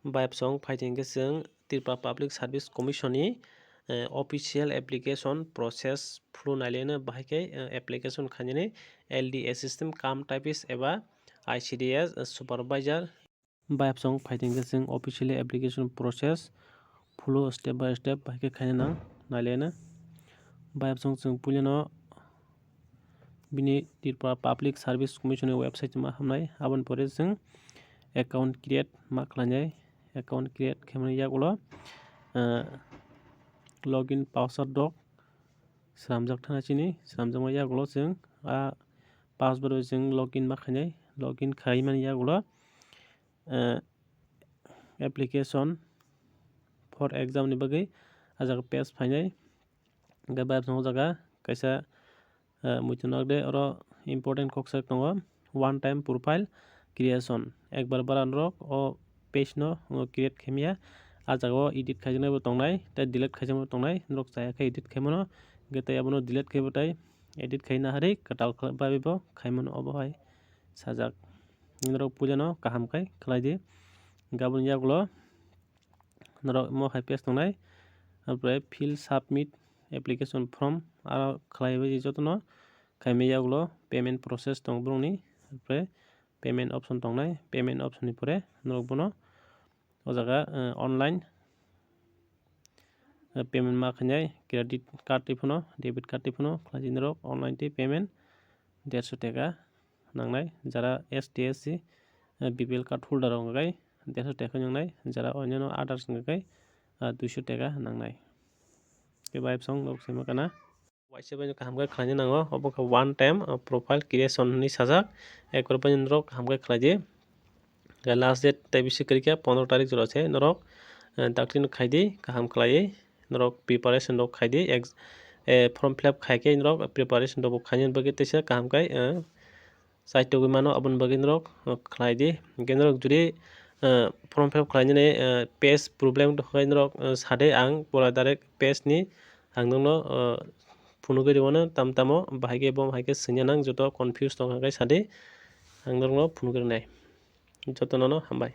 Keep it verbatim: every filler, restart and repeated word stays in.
Bayapsong phaitheng khe chwng Tripura Public Service Commission ni, eh, official application process phulu nailaino bahai khe, eh, application khainani L D assistant cum typist eba I C D S supervisor. Bayapsong phaitheng khe chwng officially application process phulu step by step bahai khe khaina nang nailaino. Bayapsong chwng puilano bini Tripura Public Service Commission ni website ma hamnai, aboni pore chwng account create ma khlainai. Account create khaimani yagulo, eh, login password rok swnamjak thana chini, swnamjakma yagulo chwng a password bai chwng login ma khainai. Login khaimani yagulo, eh, application for exam ni bagwi a jaga page phainai. Hwnkhe bayapsong o jaga kaisa, eh, muitu nok de, oro important kok sak tongo, one time profile creation. Ekbar bara norok o page no, o, create khaimya, a jaga o edit khaijaknai bo tongnai, tei delete khaijaknai bo tongnai, norok chaya khe edit khaimano, hwnkhe tei abono delete khaibo tei edit khaina hari kwtal khlai bai bo khaimano obo hai sajak. Norok puilano kaham khai khlai di. Hwnkhe aboni yagulo norok mo hai page tongnai, apre fill submit application form, aro khlai bai jotono khaimya yagulo payment process tong borokni, apre payment option tongnai, payment option ni pore norok bono o jaga, eh, online, eh, payment ma khainai credit card twi phano, debit card twi phano khlai di norok online twi payment derso taka nangnai, jara S T S C, eh, B P L card holder rok hwnkhe derso taka nangnai, jara onyono others hwnkhe, ah, duiso taka nangnai. Tei bayapsong norok sima kana. Waisa bai kaham khe khlaina nango, obo khe one time, uh, profile creation hinwi sajak, ekbar bai norok kaham khe khlai di. Hwnkhe last date tei bisi kwrwi khe pondro tarik jora se norok, uh, daktino khai di, kaham khlaiwi norok preparation rok khai di, ex-, eh, form fill up khai khe norok preparation rok bo khaina bagwi teisa kaham khai, uh, chaitogwi mano, aboni bagwi norok, uh, khlai di. Hwnkhe norok jodi, uh, form fill up khlainani, uh, page problem tongkha khe norok, uh, sa de, ang pura direct page ni ang nokno, uh, phunugwi rwmano tam tamo, bahai khe bo hai khe swngya nang, joto confuse tongkha khe sa di, ang norokno phunugwi rwnai. Jotono no hambai.